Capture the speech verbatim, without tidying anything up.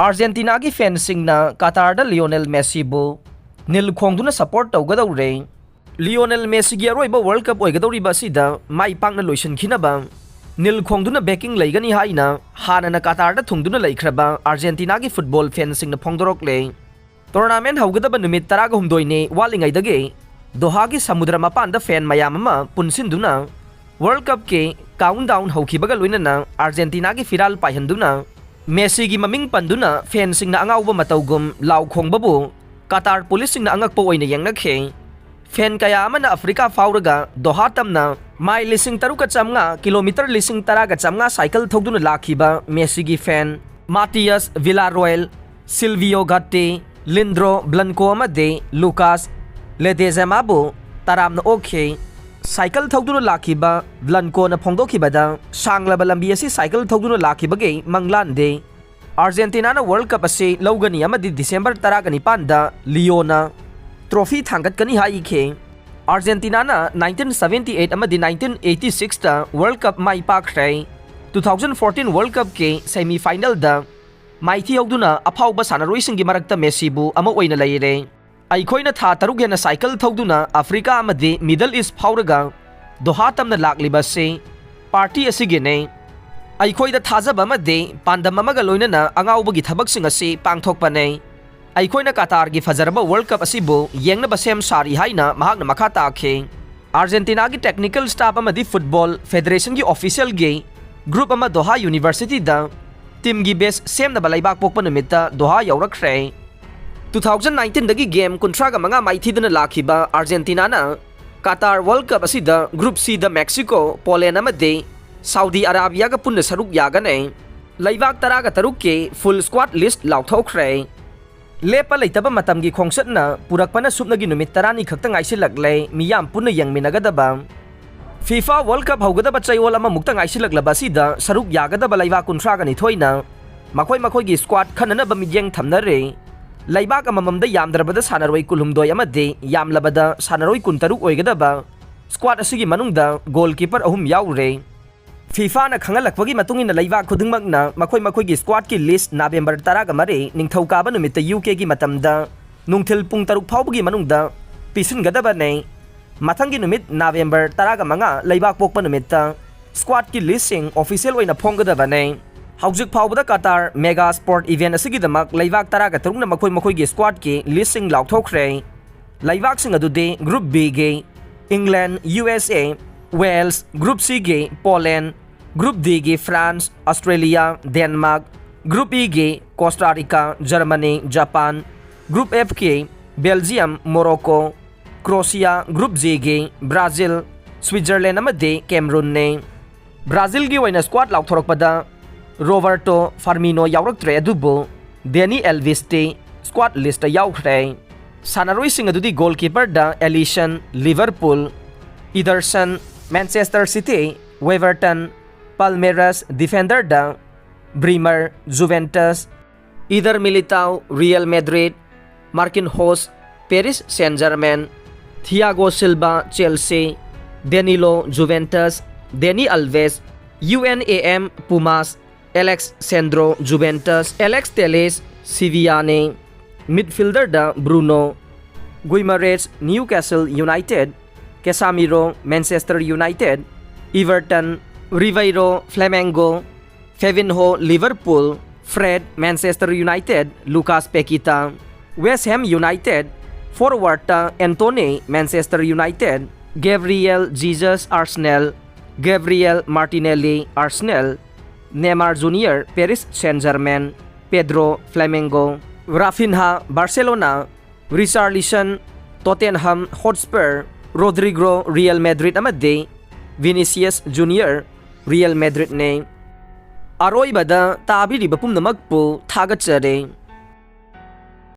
ꯑꯥꯔꯖꯦꯟꯇꯤꯅꯥꯒꯤ ꯐꯦꯟꯁꯤꯡꯅ ꯀꯇꯥꯔꯗ ꯂꯤꯑꯣꯅꯦꯜ ꯃꯦꯁꯤꯕꯨ ꯅꯤꯜ ꯈꯣꯡꯗꯨꯅ support ꯇꯧꯒꯗꯧꯔꯦ꯫ Lionel ꯃꯦꯁꯤꯒꯤ ꯑꯔꯣꯏꯕ ꯋꯥꯔꯜ ꯀꯞ ꯑꯣꯏꯒꯗꯧꯔꯤꯕ ꯑꯁꯤꯗ ꯃꯥꯏ ꯄꯥꯛꯅ ꯂꯣꯏꯁꯤꯟꯈꯤꯅꯕ ꯅꯤꯜ ꯈꯣꯡꯗꯨꯅ ꯕꯦꯀꯤꯡ ꯂꯩꯒꯅꯤ ꯍꯥꯏꯅ ꯍꯥꯟꯅꯅ ꯀꯇꯥꯔꯗ ꯊꯨꯡꯗꯨꯅ ꯂꯩꯈ꯭ꯔꯕ ꯑꯥꯔꯖꯦꯟꯇꯤꯅꯥꯒꯤ ꯐꯨꯠꯕꯣꯜ ꯐꯦꯟꯁꯤꯡꯅ ꯐꯣꯡꯗꯣꯔꯛꯂꯦ꯫ ꯇꯣꯔꯅꯥꯃꯦꯟ ꯍꯧꯒꯗꯕ ꯅꯨꯃꯤꯠ ꯇꯔꯥꯒ ꯍꯨꯝꯗꯣꯏꯅꯤ ꯋꯥꯠꯂꯤꯉꯩꯗꯒꯤ ꯗꯣꯍꯥꯒꯤ ꯁꯃꯨꯗ꯭ꯔ ꯃꯄꯥꯟꯗ ꯐꯦꯟ ꯃꯌꯥꯝ ꯑꯃ ꯄꯨꯟꯁꯤꯟꯗꯨꯅ ꯋꯥꯔꯜ ꯀꯞꯀꯤ ꯀꯥꯎꯟ ꯗꯥꯎꯟ ꯍꯧꯈꯤꯕꯒ ꯂꯣꯏꯅꯅ ꯑꯥꯔꯖꯦꯟꯇꯤꯅꯥꯒꯤ ꯐꯤꯔꯥꯜ ꯄꯥꯏꯍꯟꯗꯨꯅ ꯃꯦꯁꯤꯒꯤ ꯃꯃꯤꯡ ꯄꯟꯗꯨꯅ ꯐꯦꯟꯁꯤꯡꯅ ꯑꯉꯥꯎꯕ ꯃꯇꯧꯒꯨꯝ ꯂꯥꯎ ꯈꯣꯡꯕꯕꯨ ꯀꯇꯥꯔ ꯄꯨꯂꯤꯁꯁꯤꯡꯅ ꯑꯉꯛꯄ ꯑꯣꯏꯅ ꯌꯦꯡꯅꯈꯤ꯫ ꯐꯦꯟ ꯀꯌꯥ ꯑꯃꯅ ꯑꯐ꯭ꯔꯤꯀꯥ ꯐꯥꯎꯔꯒ ꯗꯣꯍꯥ ꯇꯝꯅ ꯃꯥꯏꯜ ꯂꯤꯁꯤꯡ ꯇꯔꯨꯛꯀ ꯆꯥꯝꯃꯉꯥ, ꯀꯤꯂꯣꯃꯤꯇꯔ ꯂꯤꯁꯤꯡ ꯇꯔꯥꯒ ꯆꯥꯝꯃꯉꯥ ꯁꯥꯏꯀꯜ ꯊꯧꯗꯨꯅ ꯂꯥꯛꯈꯤꯕ ꯃꯦꯁꯤꯒꯤ ꯐꯦꯟ ꯃꯥꯇꯤꯌꯁ ꯚꯤꯂꯥꯔꯣꯌꯦꯜ, ꯁꯤꯜꯚꯤꯌꯣ ꯒꯠꯇꯤ, ꯂꯤꯟꯗ꯭ꯔꯣ ꯕ꯭ꯂꯟꯀꯣ ꯑꯃꯗꯤ ꯂꯨꯀꯥꯁ ꯂꯦꯗꯦꯖꯦꯃꯥꯕꯨ ꯇꯔꯥꯝꯅ ꯑꯣꯛꯈꯤ꯫ ꯁꯥꯏꯀꯜ ꯊꯧꯗꯨꯅ ꯂꯥꯛꯈꯤꯕ ꯕ꯭ꯂꯟꯀꯣꯅ ꯐꯣꯡꯗꯣꯛꯈꯤꯕꯗ, ꯁꯥꯡꯂꯕ ꯂꯝꯕꯤ ꯑꯁꯤ ꯁꯥꯏꯀꯜ ꯊꯧꯗꯨꯅ ꯂꯥꯛꯈꯤꯕꯒꯤ ꯃꯪꯂꯥꯟꯗꯤ ꯑꯥꯔꯖꯦꯟꯇꯤꯅꯥꯅ ꯋꯥꯔꯜ ꯀꯞ ꯑꯁꯤ ꯂꯧꯒꯅꯤ ꯑꯃꯗꯤ ꯗꯤꯁꯦꯝꯕꯔ ꯇꯔꯥꯒ ꯅꯤꯄꯥꯟꯗ ꯂꯤꯑꯣꯅ ꯇ꯭ꯔꯣꯐꯤ ꯊꯥꯡꯒꯠꯀꯅꯤ ꯍꯥꯏꯈꯤ꯫ ꯑꯥꯔꯖꯦꯟꯇꯤꯅꯥꯅ ꯅꯥꯏꯟꯇꯤꯟ ꯁꯚꯦꯟꯇꯤ ꯑꯩꯠ ꯑꯃꯗꯤ ꯅꯥꯏꯟꯇꯤꯟ ꯑꯩꯠꯇꯤ ꯁꯤꯛꯁꯇ ꯋꯥꯔꯜ ꯀꯞ ꯃꯥꯏ ꯄꯥꯛꯈ꯭ꯔꯦ꯫ ꯇꯨ ꯊꯥꯎꯖꯟ ꯐꯣꯔꯇꯤꯟ ꯋꯥꯔꯜ ꯀꯞꯀꯤ ꯁꯦꯃꯤ ꯐꯥꯏꯅꯦꯜꯗ ꯃꯥꯏꯊꯤꯍꯧꯗꯨꯅ ꯑꯐꯥꯎꯕ ꯁꯥꯟꯅꯔꯣꯏꯁꯤꯡꯒꯤ ꯃꯔꯛꯇ ꯃꯦꯁꯤꯕꯨ ꯑꯃ ꯑꯣꯏꯅ ꯂꯩꯔꯦ꯫ ꯑꯩꯈꯣꯏꯅ ꯊꯥ ꯇꯔꯨꯛ ꯍꯦꯟꯅ ꯁꯥꯏꯀꯜ ꯊꯧꯗꯨꯅ ꯑꯐ꯭ꯔꯤꯀꯥ ꯑꯃꯗꯤ ꯃꯤꯗꯜ ꯏꯁ ꯐꯥꯎꯔꯒ ꯗꯣꯍꯥ ꯇꯝꯅ ꯂꯥꯛꯂꯤꯕ ꯑꯁꯤ ꯄꯥꯔꯇꯤ ꯑꯁꯤꯒꯤꯅꯤ꯫ ꯑꯩꯈꯣꯏꯗ ꯊꯥꯖꯕ ꯑꯃꯗꯤ ꯄꯥꯟꯗꯝ ꯑꯃꯒ ꯂꯣꯏꯅꯅ ꯑꯉꯥꯎꯕꯒꯤ ꯊꯕꯛꯁꯤꯡ ꯑꯁꯤ ꯄꯥꯡꯊꯣꯛꯄꯅꯤ꯫ ꯑꯩꯈꯣꯏꯅ ꯀꯇꯥꯔꯒꯤ ꯐꯖꯔꯕ ꯋꯥꯔꯜ ꯀꯞ ꯑꯁꯤꯕꯨ ꯌꯦꯡꯅꯕ ꯁꯦꯝ ꯁꯥꯔꯤ ꯍꯥꯏꯅ ꯃꯍꯥꯛꯅ ꯃꯈꯥ ꯇꯥꯈꯤ꯫ ꯑꯥꯔꯖꯦꯟꯇꯤꯅꯥꯒꯤ ꯇꯦꯛꯅꯤꯀꯦꯜ ꯁ꯭ꯇꯥꯐ ꯑꯃꯗꯤ ꯐꯨꯠꯕꯣꯜ ꯐꯦꯗꯔꯦꯁꯟꯒꯤ ꯑꯣꯐꯤꯁꯤꯌꯦꯜꯒꯤ ꯒ꯭ꯔꯨꯞ ꯑꯃ ꯗꯣꯍꯥ ꯌꯨꯅꯤꯚꯔꯁꯤꯇꯤꯗ ꯇꯤꯝꯒꯤ ꯕꯦꯁ ꯁꯦꯝꯅꯕ ꯂꯩꯕꯥꯛ ꯄꯣꯛꯄ ꯅꯨꯃꯤꯠꯇ ꯗꯣꯍꯥ ꯌꯧꯔꯛꯈ꯭ꯔꯦ꯫ ꯇꯨ ꯊꯥꯎꯖꯟ ꯅꯥꯏꯟꯇꯤꯟꯗꯒꯤ ꯒꯦꯝ ꯀꯨꯟꯊ꯭ꯔꯥꯒ ꯃꯉꯥ ꯃꯥꯏꯊꯤꯗꯨꯅ ꯂꯥꯛꯈꯤꯕ ꯑꯥꯔꯖꯦꯟꯇꯤꯅꯥꯅ ꯀꯇꯥꯔ ꯋꯥꯔꯜ ꯀꯞ ꯑꯁꯤꯗ ꯒ꯭ꯔꯨꯞ ꯁꯤꯗ ꯃꯦꯛꯁꯤꯀꯣ, ꯄꯣꯂꯦꯟ ꯑꯃꯗꯤ ꯁꯥꯎꯗꯤ ꯑꯔꯥꯕꯤꯌꯥꯒ ꯄꯨꯟꯅ ꯁꯔꯨꯛ ꯌꯥꯒꯅꯤ꯫ ꯂꯩꯕꯥꯛ ꯇꯔꯥꯒ ꯇꯔꯨꯛꯀꯤ ꯐꯨꯜ ꯁ꯭ꯀ꯭ꯋꯥꯗ ꯂꯤꯁ꯭ꯠ ꯂꯥꯎꯊꯣꯛꯈ꯭ꯔꯦ꯫ ꯂꯦꯞꯄ ꯂꯩꯇꯕ ꯃꯇꯝꯒꯤ ꯈꯣꯡꯆꯠꯅ ꯄꯨꯔꯛꯄꯅ ꯁꯨꯞꯅꯒꯤ ꯅꯨꯃꯤꯠ ꯇꯔꯥꯅꯤ ꯈꯛꯇ ꯉꯥꯏꯁꯤꯜꯂꯛꯂꯦ, ꯃꯤꯌꯥꯝ ꯄꯨꯟꯅ ꯌꯦꯡꯃꯤꯟꯅꯒꯗꯕ꯫ ꯐꯤꯐꯥ ꯋꯥꯔꯜ ꯀꯞ ꯍꯧꯒꯗꯕ ꯆꯌꯣꯜ ꯑꯃꯃꯨꯛꯇ ꯉꯥꯏꯁꯤꯜꯂꯛꯂꯕ ꯑꯁꯤꯗ ꯁꯔꯨꯛ ꯌꯥꯒꯗꯕ ꯂꯩꯕꯥꯛ ꯀꯨꯟꯊ꯭ꯔꯥꯒ ꯅꯤꯊꯣꯏꯅ ꯃꯈꯣꯏ ꯃꯈꯣꯏꯒꯤ ꯁ꯭ꯀ꯭ꯋꯥꯗ ꯈꯟꯅꯅꯕ ꯃꯤꯠꯌꯦꯡ ꯊꯝꯅꯔꯦ꯫ ꯂꯩꯕꯥꯛ ꯑꯃꯃꯝꯗ ꯌꯥꯝꯗ꯭ꯔꯕꯗ ꯁꯥꯟꯅꯔꯣꯏ ꯀꯨꯟꯍꯨꯝꯗꯣꯏ ꯑꯃꯗꯤ ꯌꯥꯝꯂꯕꯗ ꯁꯥꯟꯅꯔꯣꯏ ꯀꯨꯟꯇꯔꯨꯛ ꯑꯣꯏꯒꯗꯕ ꯁ꯭ꯀ꯭ꯋꯥꯗ ꯑꯁꯤꯒꯤ ꯃꯅꯨꯡꯗ ꯒꯣꯜꯀꯤꯄꯔ ꯑꯍꯨꯝ ꯌꯥꯎꯔꯦ꯫ ꯐꯤꯐꯥꯅ ꯈꯪꯍꯜꯂꯛꯄꯒꯤ ꯃꯇꯨꯡ ꯏꯟꯅ ꯂꯩꯕꯥꯛ ꯈꯨꯗꯤꯡꯃꯛꯅ ꯃꯈꯣꯏ ꯃꯈꯣꯏꯒꯤ squadꯀꯤ list November ꯇꯔꯥꯒ ꯃꯔꯤ ꯅꯤꯡꯊꯧꯀꯥꯕ ꯅꯨꯃꯤꯠꯇ UKꯒꯤ ꯃꯇꯝꯗ ꯅꯨꯡꯊꯤꯜ ꯄꯨꯡ ꯇꯔꯨꯛ ꯐꯥꯎꯕꯒꯤ ꯃꯅꯨꯡꯗ ꯄꯤꯁꯤꯟꯒꯗꯕꯅꯤ꯫ ꯃꯊꯪꯒꯤ ꯅꯨꯃꯤꯠ November ꯇꯔꯥꯒ ꯃꯉꯥ ꯂꯩꯕꯥꯛ ꯄꯣꯛꯄ ꯅꯨꯃꯤꯠꯇ squadꯀꯤ listꯁꯤꯡ official ꯑꯣꯏꯅ ꯐꯣꯡꯒꯗꯕꯅꯤ꯫ ꯍꯧꯖꯤꯛ ꯐꯥꯎꯕꯗ Qatar mega sport event ꯑꯁꯤꯒꯤꯗꯃꯛ ꯂꯩꯕꯥꯛ ꯇꯔꯥꯒ ꯇꯔꯨꯛꯅ ꯃꯈꯣꯏ ꯃꯈꯣꯏꯒꯤ squadꯀꯤ listꯁꯤꯡ ꯂꯥꯎꯊꯣꯛꯈ꯭ꯔꯦ꯫ ꯂꯩꯕꯥꯛꯁꯤꯡ ꯑꯗꯨꯗꯤ Group Bꯒꯤ England, USA, Wales, Group Cꯒꯤ Poland, Group Dꯒꯤ France, Australia, Denmark, Group Eꯒꯤ Costa Rica, Germany, Japan, Group Fꯀꯤ Belgium, Morocco, Croatia, Group Gꯒꯤ Brazil, Switzerland ꯑꯃꯗꯤ Cameroonꯅꯤ꯫ Brazilꯒꯤ ꯑꯣꯏꯅ squad ꯂꯥꯎꯊꯣꯔꯛꯄꯗ Roberto Firmino ꯌꯥꯎꯔꯛꯇ꯭ꯔꯦ, ꯑꯗꯨꯕꯨ Dani Alvesꯇꯤ squad listꯇ ꯌꯥꯎꯈ꯭ꯔꯦ꯫ ꯁꯥꯟꯅꯔꯣꯏꯁꯤꯡ ꯑꯗꯨꯗꯤ goalkeeperꯗ Alisson, Liverpool, Ederson, Manchester City, Everton, Palmeiras, defenderꯗ Bremer, Juventus, Eder Militao, Real Madrid, Marquinhos, Paris Saint-Germain, Thiago Silva, Chelsea, Danilo, Juventus, Dani Alves, UNAM, Pumas, Alex Sandro, Juventus, Alex Telles, Sevillani, midfielderꯗ Bruno Guimaraes, Newcastle United, Casemiro, Manchester United, Everton, Riveiro, Flamengo, Fabinho, Liverpool, Fred, Manchester United, Lucas Paqueta, West Ham United, forwardꯇ Antony, Manchester United, Gabriel Jesus, Arsenal, Gabriel Martinelli, Arsenal, Neymar Junior, Paris Saint-Germain, Pedro, Flamengo, Raphinha, Barcelona, Richarlison, Tottenham Hotspur, Rodrygo, Real Madrid ꯑꯃꯗꯤ Vinicius Junior, Real Madridꯅꯤ꯫ ꯑꯔꯣꯏꯕꯗ ꯇꯥꯕꯤꯔꯤꯕ ꯄꯨꯝꯅꯃꯛꯄꯨ ꯊꯥꯒꯠꯆꯔꯤ꯫